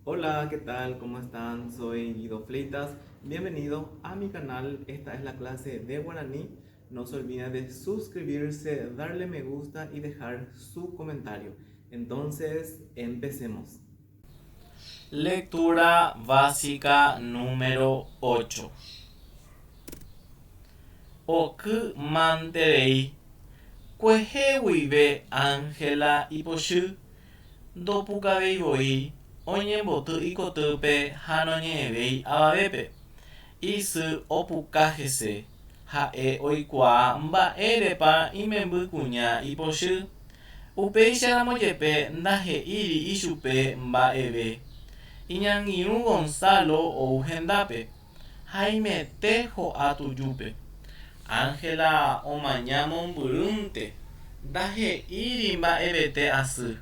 Hola, ¿qué tal? ¿Cómo están? Soy Guido Fleitas. Bienvenido a mi canal. Esta es la clase de guaraní. No se olviden de suscribirse, darle me gusta y dejar su comentario. Entonces, empecemos. Lectura básica número 8. Oky manterei, kuehe guive Angela ipochy, ndopukavéi voi, oñemboty ikotýpe ha noñe'ẽvéi avavépe. Isy opuka hese, ha'e oikuaa mba'érepa imemby kuña ipochy. Upéicharamo jepe ndahe'íri ichupe mba'eve. Iñangirũ Gonzalo ou hendápe, haimete ho'a tujúpe. Angela omaña mombyrýnte, ndahe'íri mba'evete asy.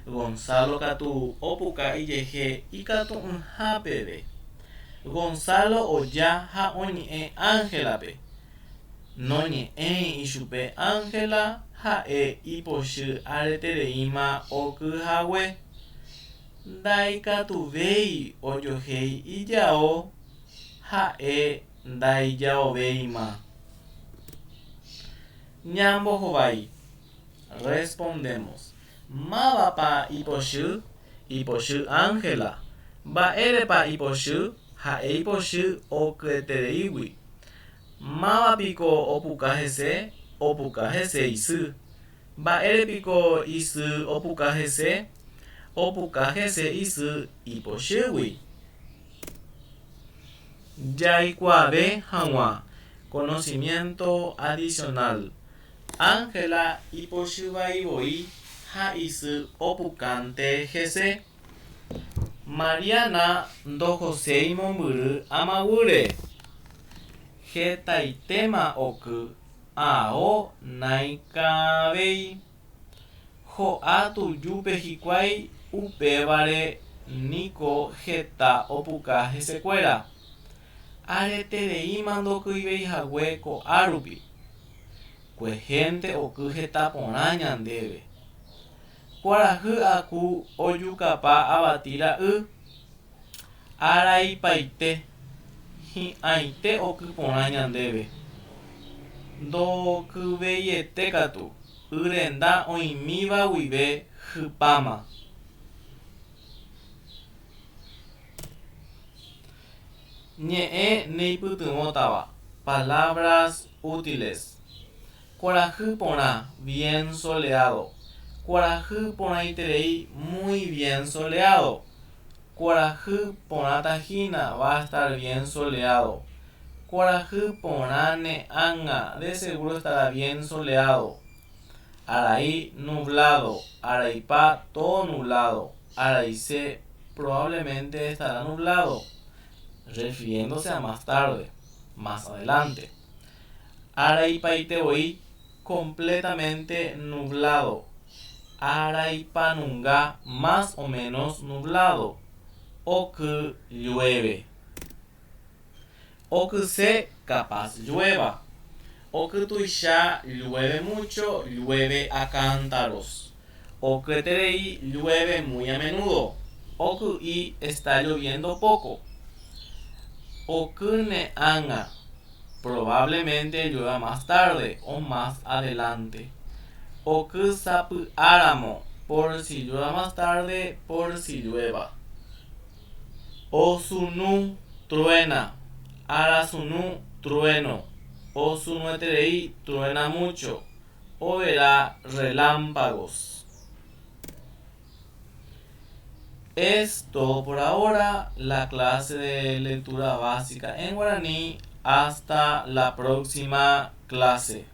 Gonzalo katu opuka ijehe ikatu'ỹha peve. Gonzalo oja ha oñe'ẽ Ángela-pe. Noñe'ẽi ichupe Ángela ha'e ipochy aretereíma oky hague. Ndaikatuvéi ojohéi ijao, ha'e ndaijaovéima. Ñambohovái. Respondemos. Mávapa ipochy? Ipochy Ángela. Mba'érepa ipochy? Ha'e ipochy okyetereígui. Máva piko opuka hese? Opuka hese isy. Mba'ére piko isy opuka hese? Opuka hese isy ipochýgui. Jaikuaave hag̃ua, Conocimiento adicional. Ángela ipochyvai voi ha isy opukánte hese. Mariana ndohoséi mombyry amaguýre. Hetaitéma oky, ao naikãvéi. Ho'a tujúpe hikuái, upévare niko heta opuka hesekuéra. Aretereíma ndokyivéi hague ko'árupi. Kuehénte oky heta porã ñandéve. Kuarahy aku ojukapa avati ra'y, araipaite, hi'ãite oky porã ñandéve. Ndokyveiete katu, y renda oĩmíva guive hypáma. Ñe'ẽ neipytyvõtava, Palabras útiles. Kuarahy porã, bien soleado. Kuarahy porãiterei, muy bien soleado. Kuarahy porãta hína, va a estar bien soleado. Kuarahy porã ne ág̃a, de seguro estará bien soleado. Arai nublado, araipa todo nublado, araise probablemente estará nublado, refiriéndose a más tarde, más adelante. Araipaite voi completamente nublado. Araipanunga más o menos nublado. Oky llueve. Okyse capaz llueva. Oky tuicha llueve mucho, llueve a cántaros. Okyeterei llueve muy a menudo. Oky'i está lloviendo poco. Oky ne ág̃a probablemente llueva más tarde o más adelante. Oky sapy'áramo por si llueva más tarde, por si llueva. Osunu, truena. Arasunu, trueno. Osunueterei, truena mucho. Overá relámpagos. Es todo por ahora la clase de lectura básica en guaraní. Hasta la próxima clase.